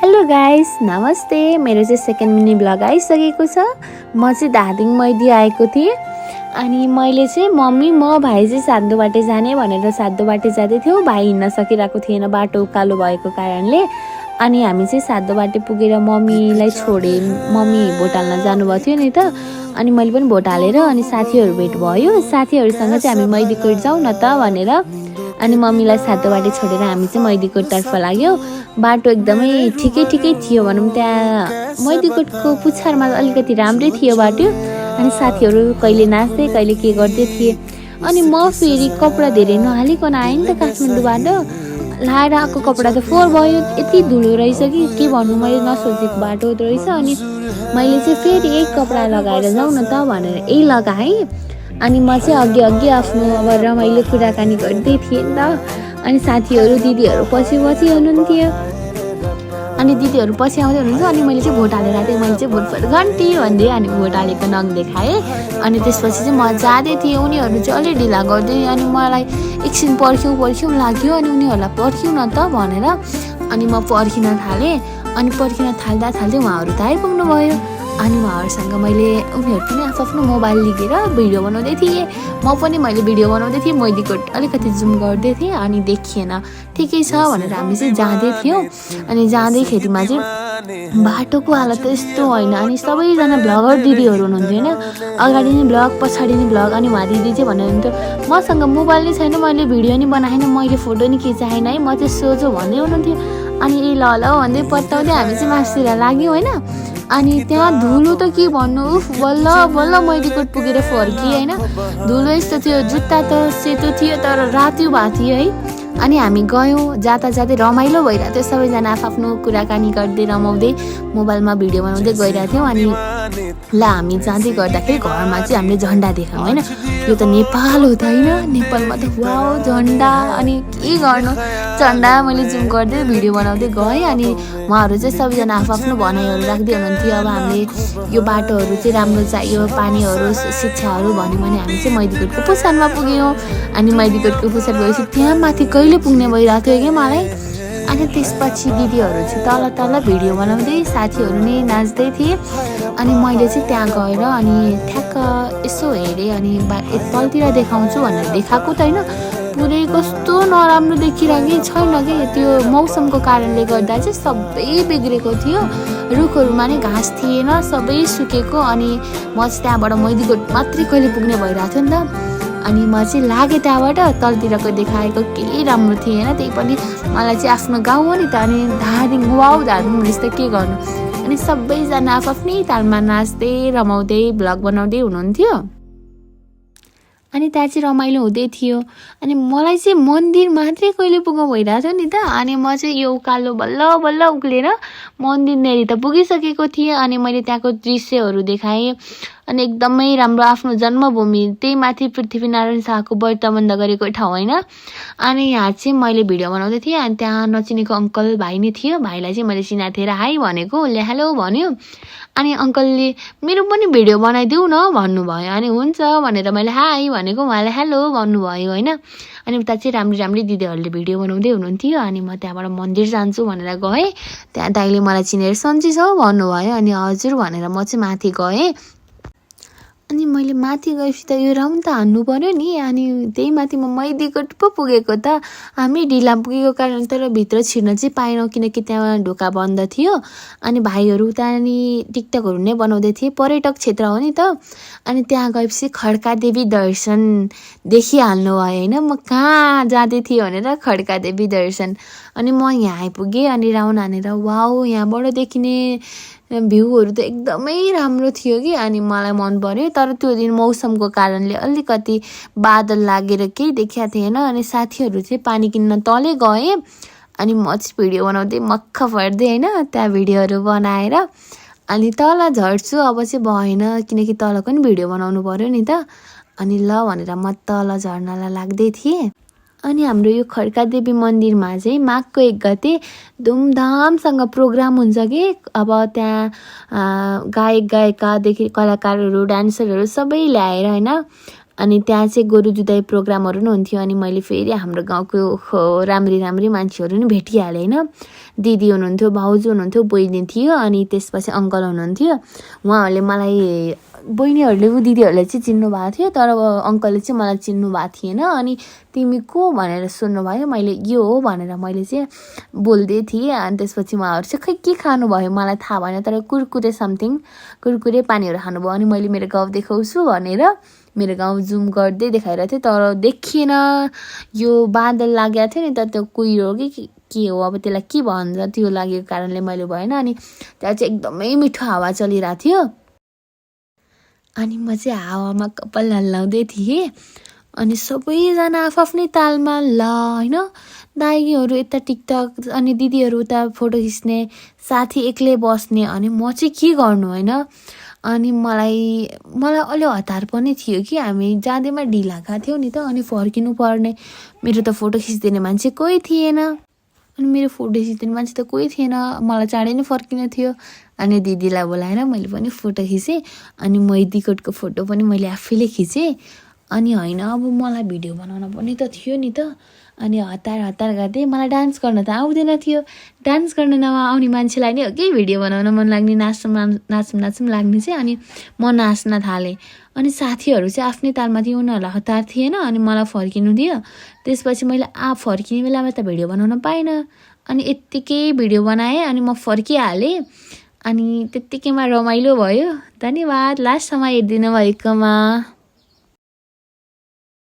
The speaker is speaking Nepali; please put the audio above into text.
हेलो गाइस, नमस्ते। मेरो चाहिँ सेकेन्ड मिनी ब्लग आइसकेको छ। म चाहिँ धादिङ मैदी आएको थिएँ अनि मैले चाहिँ मम्मी म भाइ चाहिँ साद्धो बाटे जाने भनेर साद्धो बाटे जाँदै थियौँ। भाइ हिँड्न सकिरहेको थिएन बाटो उकालो भएको कारणले। अनि हामी चाहिँ साद्धो बाटे पुगेर मम्मीलाई छोडेँ। मम्मी भोट हाल्न जानुभएको थियो नि त। अनि मैले पनि भोट हालेर अनि साथीहरू भेट भयो। साथीहरूसँग चाहिँ हामी मैदीकोट जाउँ न त भनेर अनि मम्मीलाई सातो बाटे छोडेर हामी चाहिँ मैदीकोटतर्फ लाग्यौँ। बाटो एकदमै ठिकै थियो भनौँ। त्यहाँ मैदीकोटको पुच्छारमा अलिकति राम्रै थियो बाटो। अनि साथीहरू कहिले नाच्दै कहिले के गर्दै थिए। अनि म फेरि कपडा धेरै नहालिकन आएँ नि त काठमाडौँबाट। लाएर आएको कपडा त फोहोर भयो। यति धुलो रहेछ कि के भन्नु, मैले नसोचेको बाटो रहेछ। अनि मैले चाहिँ फेरि यही कपडा लगाएर जाउँ न त भनेर यही लगाएँ। अनि म चाहिँ अघि आफ्नो अब रमाइलो कुराकानी गर्दै थिएँ नि त। अनि साथीहरू दिदीहरू पछि हुनुहुन्थ्यो। अनि दिदीहरू पछि आउँदै हुनुहुन्थ्यो। अनि मैले चाहिँ भोट हालेर थिएँ। मैले चाहिँ भोट घन्टी भन्दै अनि भोट हालेको नङ देखाएँ। अनि त्यसपछि चाहिँ म जाँदै थिएँ। उनीहरू चाहिँ अलि ढिला गर्दै अनि मलाई एकछिन पर्ख्यौँ लाग्यो। अनि उनीहरूलाई पर्ख्यौँ न त भनेर अनि म पर्खिन थालेँ। अनि पर्खिन थाल्दा उहाँहरू त आइपुग्नु भयो। अनि उहाँहरूसँग मैले उनीहरू पनि आफ्नो मोबाइल लिएर भिडियो बनाउँदै थिएँ। मैले भिडियो बनाउँदै थिएँ। मैदीकोट अलिकति जुम गर्दै थिएँ अनि देखिएन। ठिकै छ भनेर हामी चाहिँ जाँदै थियौँ। अनि जाँदैखेरिमा चाहिँ बाटोको हालत त यस्तो होइन। अनि सबैजना भ्लगर दिदीहरू हुनुहुन्थ्यो होइन। अगाडि नै भ्लग पछाडि नै भ्लग। अनि उहाँ दिदी चाहिँ भन्नुहुन्थ्यो मसँग मोबाइल नै छैन, मैले भिडियो नि बनाएन, मैले फोटो नि खिचाएन है, म चाहिँ सोझो भन्दै हुनुहुन्थ्यो। अनि ल भन्दै पत्ताउँदै हामी चाहिँ मासतिर लाग्यौँ होइन। अनि त्यहाँ धुलो त के भन्नु, बल्ल मैदीकोट पुगेर फर्किएँ होइन। धुलो यस्तो थियो, जुत्ता त सेतो थियो तर रातो भएको थियो है। अनि हामी गयौँ। जाँदै रमाइलो भइरहेको थियो। सबैजना आफ्नो कुराकानी गर्दै रमाउँदै मोबाइलमा भिडियो बनाउँदै गइरहेको थियौँ। अनि हामी जाँदै गर्दाखेरि घरमा चाहिँ हामीले झन्डा देखायौँ होइन। यो त नेपाल हो त होइन, नेपालमा त वाउ झन्डा। अनि के गर्नु, झन्डा मैले जुम गर्दै भिडियो बनाउँदै गएँ। अनि उहाँहरू चाहिँ सबैजना आफ्नो भनाइहरू राख्दै हुनुहुन्थ्यो। अब हामीले यो बाटोहरू चाहिँ राम्रो चाहियो, पानीहरू, शिक्षाहरू भन्यो भने हामी चाहिँ मैदीकोटको पुछारमा पुग्यौँ। अनि मैदीकोटको पुछार गएपछि त्यहाँ माथि कहिले पुग्ने भइरहेको थियो क्या मलाई। अनि त्यसपछि दिदीहरू चाहिँ तल भिडियो बनाउँदै साथीहरू नै नाच्दै थिए। अनि मैले चाहिँ त्यहाँ गएर अनि ठ्याक्क यसो हेरेँ। अनि तलतिर देखाउँछु भनेर देखाएको त होइन, पुरै कस्तो नराम्रो देखिरहेको छैन कि। त्यो मौसमको कारणले गर्दा चाहिँ सबै बिग्रेको थियो। रुखहरूमा नै घाँस थिएन, सबै सुकेको। अनि म चाहिँ त्यहाँबाट मैदीकोट मात्रै कहिले पुग्ने भइरहेको थियो नि त। अनि म चाहिँ लागेँ त्यहाँबाट। तलतिरको देखाएको केही राम्रो थिएन। त्यही पनि मलाई चाहिँ आफ्नो गाउँ हो नि त। अनि धादिङ रहेछ त के गर्नु। अनि सबैजना आफ्नै तालमा नाच्दै रमाउँदै भ्लग बनाउँदै हुनुहुन्थ्यो। अनि त्यहाँ चाहिँ रमाइलो हुँदै थियो। अनि मलाई चाहिँ मन्दिर मात्रै कहिले पुग्नु भइरहेको थियो नि त। अनि म चाहिँ यो उकालो बल्ल उक्लेर मन्दिरनेरि त पुगिसकेको थिएँ। अनि मैले त्यहाँको दृश्यहरू देखाएँ। अनि एकदमै राम्रो आफ्नो जन्मभूमि, त्यही माथि पृथ्वीनारायण शाहको व्रतबन्ध गरेको ठाउँ होइन। अनि यहाँ चाहिँ मैले भिडियो बनाउँदै थिएँ। अनि त्यहाँ नचिनेको अङ्कल भाइ नै थियो। भाइलाई चाहिँ मैले चिनाएको थिएँ र हाई भनेको, उसले हेलो भन्यो। अनि अङ्कलले मेरो पनि भिडियो बनाइदेऊ न भन्नुभयो। अनि हुन्छ भनेर मैले हाई भनेको, उहाँले हेलो भन्नुभयो होइन। अनि उता चाहिँ राम्री दिदीहरूले भिडियो बनाउँदै हुनुहुन्थ्यो। अनि म त्यहाँबाट मन्दिर जान्छु भनेर गएँ। त्यहाँ दाइले मलाई चिनेर सन्ची छ भन्नुभयो। अनि हजुर भनेर म चाहिँ माथि गएँ। अनि मैले माथि गएपछि त यो राउन्ड त हान्नु पऱ्यो नि। अनि त्यही माथि म मैदीकोट पो पुगेको त। हामी ढिला पुगेको कारण तर भित्र छिर्न चाहिँ पाएनौँ, किनकि त्यहाँ ढोका बन्द थियो। अनि भाइहरू उता नि टिकटकहरू नै बनाउँदै थिए। पर्यटक क्षेत्र हो नि त। अनि त्यहाँ गएपछि खड्का देवी दर्शन देखिहाल्नु भयो होइन। म कहाँ जाँदै थिएँ भनेर खड्का देवी दर्शन। अनि म यहाँ आइपुगेँ। अनि राउन्ड हानेर वाउ, यहाँबाट देखिने भ्यूहरू त एकदमै राम्रो थियो कि। अनि मलाई मन पर्यो। तर त्यो दिन मौसमको कारणले अलिकति बादल लागेर केही देखिएको थिएन। अनि साथीहरू चाहिँ पानी किन्न तलै गए। अनि म चाहिँ भिडियो बनाउँदै मक्ख पर्दै होइन, त्यहाँ भिडियोहरू बनाएर अनि तल झर्छु। अब चाहिँ भएन, किनकि तलको नि भिडियो बनाउनु पर्यो नि त। अनि ल भनेर म तल झर्नलाई लाग्दै थिएँ। अनि हाम्रो यो खड्का देवी मन्दिरमा चाहिँ माघको 1 गते धुमधामसँग प्रोग्राम हुन्छ कि। अब त्यहाँ गायकदेखि कलाकारहरू, डान्सरहरू सबै ल्याएर होइन। अनि त्यहाँ चाहिँ गोरु जुधाइ प्रोग्रामहरू पनि हुन्थ्यो। अनि मैले फेरि हाम्रो गाउँको राम्री मान्छेहरू नि भेटिहालेँ होइन। दिदी हुनुहुन्थ्यो, भाउजू हुनुहुन्थ्यो, बहिनी थियो, अनि त्यसपछि अङ्कल हुनुहुन्थ्यो। उहाँहरूले मलाई बहिनीहरूले दिदीहरूले चाहिँ चिन्नु भएको थियो, तर अङ्कलले चाहिँ मलाई चिन्नु भएको थिएन। अनि तिमी को भनेर सोध्नुभयो। मैले यो हो भनेर मैले चाहिँ बोल्दै थिएँ। अनि त्यसपछि उहाँहरू चाहिँ खै के खानुभयो मलाई थाहा भएन, तर कुरकुरे समथिङ कुरकुरे पानीहरू खानुभयो। अनि मैले मेरो गाउँ देखाउँछु भनेर मेरो गाउँ जुम गर्दै देखाइरहेको थिएँ, तर देखिएन। यो बादल लागेको थियो नि त, त्यो कुहिरो हो कि के हो अब त्यसलाई के भन्छ, त्यो लागेको कारणले मैले भएन। अनि त्यहाँ चाहिँ एकदमै मिठो हावा चलिरहेको थियो। अनि म चाहिँ हावामा कपाल हल्लाउँदै थिएँ। अनि सबैजना आफ्नै तालमा ल होइन। दाइहरू यता टिकटक अनि दिदीहरू उता फोटो खिच्ने, साथी एक्लै बस्ने, अनि म चाहिँ के गर्नु होइन। अनि मलाई अलि हतार पनि थियो कि हामी जाँदैमा ढिला गएको थियौँ नि त। अनि फर्किनु पर्ने, मेरो त फोटो खिचिदिने मान्छे कोही थिएन। अनि मेरो फोटो खिचिदिने मान्छे त कोही थिएन, मलाई चाँडै नै फर्किनु थियो। अनि दिदीलाई बोलाएर मैले पनि फोटो खिचेँ। अनि मैदीकोटको फोटो पनि मैले आफैले खिचेँ। अनि होइन अब मलाई भिडियो बनाउन पनि त थियो नि त। अनि हतार गर्दै मलाई डान्स गर्न त आउँदैन थियो। डान्स गर्न नआउने मान्छेलाई नि हो कि भिडियो बनाउन मन लाग्ने, नाच्नु लाग्ने चाहिँ। अनि म नाच्न थालेँ। अनि साथीहरू चाहिँ आफ्नै तालमा थियो, उनीहरूलाई हतार थिएन। अनि मलाई फर्किनु दियो। त्यसपछि मैले फर्किने बेलामा त भिडियो बनाउन पाइनँ। अनि यत्तिकै भिडियो बनाएँ। अनि म फर्किहालेँ। अनि त्यत्तिकैमा रमाइलो भयो। धन्यवाद लास्टसम्म हेरिदिनु भएकोमा।